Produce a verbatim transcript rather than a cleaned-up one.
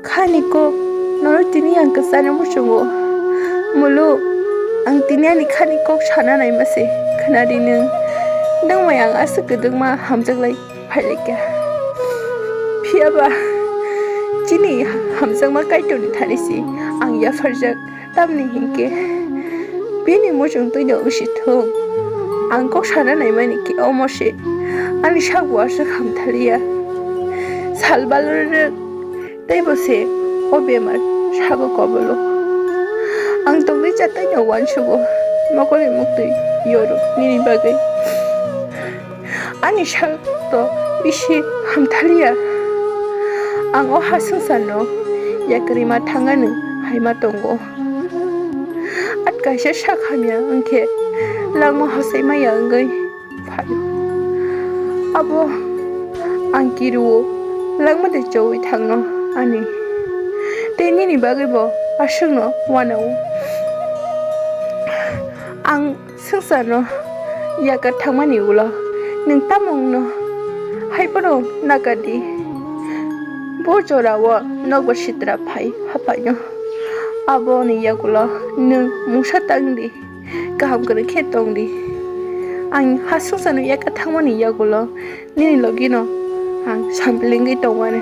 Khani kok, nono tini ang kwchana muchungo. Mulu, ang tini ani khani kok sana naima se, khwnadi nwng. Nwng bai ang aswk kwdwkma hamjaklai phailaikha. Phiyaba, chini hamjakma Kaitorni thani se ang yapharjak. Tamni hinkhe bini muchung twino wngsi thung. Ang kok sana naimani khe omo se. Ani sak bo aswk hamthaliya. Sal balorok teibo se o bemar sabo kobolo. Ang tongwi cha twino uansugo. Mokolni muktwi yoro nini bagwi. Ani sak to bisi hamthaliya. Ang o ha swngcharno yakarima thangani haima tongo. At kaisa sak hamya wngkhe langma hochai maya wngwi phaio. Abo ang kiruo langma de chowi thangno ani. Tei nini bagwi bo aswkno uanao. Ang swngcharno yakar thangmani ulo nwng tamo wngno hai phano nakardi. Bo jorao nokbar sitra phai haphaino. Aboni yagulo nwng mungsa tangdi, kaham kwrwi khe tongdi. Ang ha swngcharno yakar thangmani yagulo nini logino ang sampilengwi tongmani.